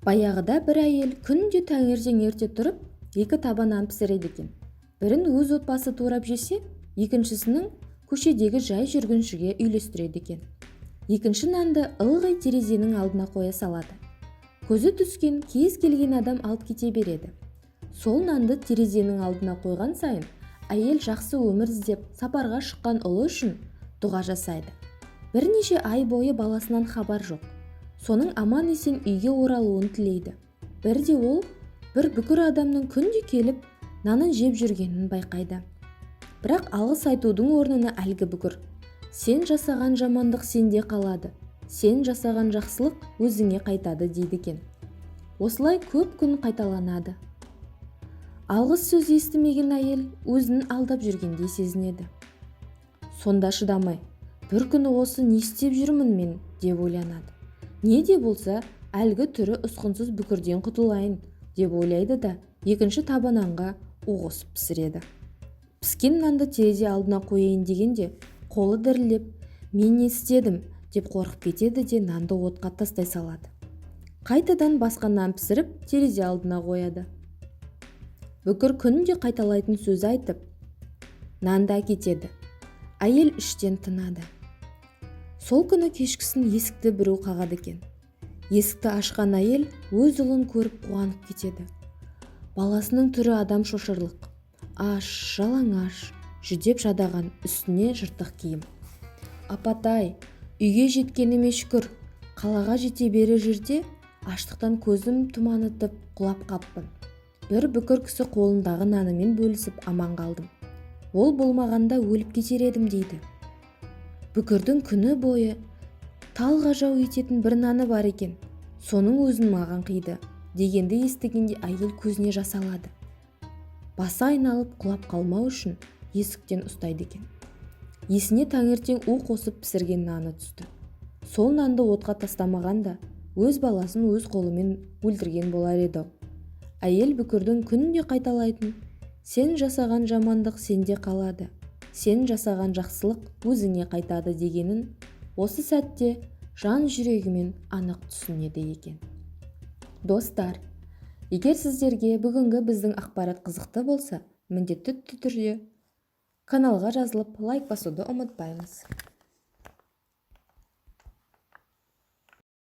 Баяғыда бір әйел күнде таңертең ерте тұрып, екі таба нан пісіреді екен. Бірін өз отбасы турап жесе, екіншісінің көшедегі жай жүргіншіге үйлестіреді екен. Екінші нанды ылғи терезенің алдына қоя салады. Көзі түскен кез келген адам алып кете береді. Сол нанды терезенің алдына қойған сайын әйел жақсы өмір іздеп сапарға шыққан ұлы үшін дұға жасайды. Бірнеше ай бойы баласынан хабар жоқ. Соның аман-есен үйге оралуын тілейді. Бірде ол бір бүкір адамның күнде келіп нанын жеп жүргенін байқайды. Бірақ алғыс айтудың орнына әлгі бүкір: "Сен жасаған жамандық сенде қалады, сен жасаған жақсылық өзіңе қайтады", – дейді екен. Осылай көп күн қайталанады. Алғыс сөз естімеген әйел өзін алдап жүргендей сезінеді. Сонда шыдамай, бір күні: "Осы не істеп жүрмін мен?" – деп ойланады. "Не де болса, әлгі түрі ұсқынсыз бүкірден құтылайын", – деп ойлайды да, екінші таба нанға у қосып пісіреді. Піскен нанды терезе алдына қояйын дегенде қолы дірілдеп, "Мен не істедім?" деп қорқып кетеді де, нанды отқа тастай салады. Қайтадан басқа нан пісіріп, терезе алдына қояды. Бүкір күнде қайталайтын сөз айтып, нанды әкетеді. Әйел іштен тынады. Сол күні кешкісін есікті біреу қағады екен. Есікті ашқан әйел өз ұлын көріп қуанып кетеді. Баласының түрі адам шошырлық: аш, жалаңаш, жүдеп жадаған, үстіне жыртық киім. "Апатай, үйге жеткеніме шүкір. Қалаға жете берер жерде аштықтан көзім тұманытып құлап қаппын. Бір бүкір кісі қолындағы нанымен бөлісіп, аман қалдым. Ол болмағанда өліп кетер едім", – дейді. "Бүкірдің күні бойы талғажау ететін бір наны бар екен, соның өзін маған қиды", – дегенді естігенде әйел көзіне жас алады. Басы айналып құлап қалмау үшін есіктен ұстайды екен. Есіне таңертең у қосып пісірген наны түсті. Сол нанды отқа тастамағанда, өз баласын өз қолымен өлтірген болар еді-ау. Әйел бүкірдің күнде қайталайтын "Сен жасаған жамандық сенде қалады, сен жасаған жақсылық өзіңе қайтады" дегенін осы сәтте жан жүрегімен анық түсінеді екен. Достар, егер сіздерге бүгінгі біздің ақпарат қызықты болса, міндетті түрде каналға жазылып, лайк басуды ұмытпаймыз.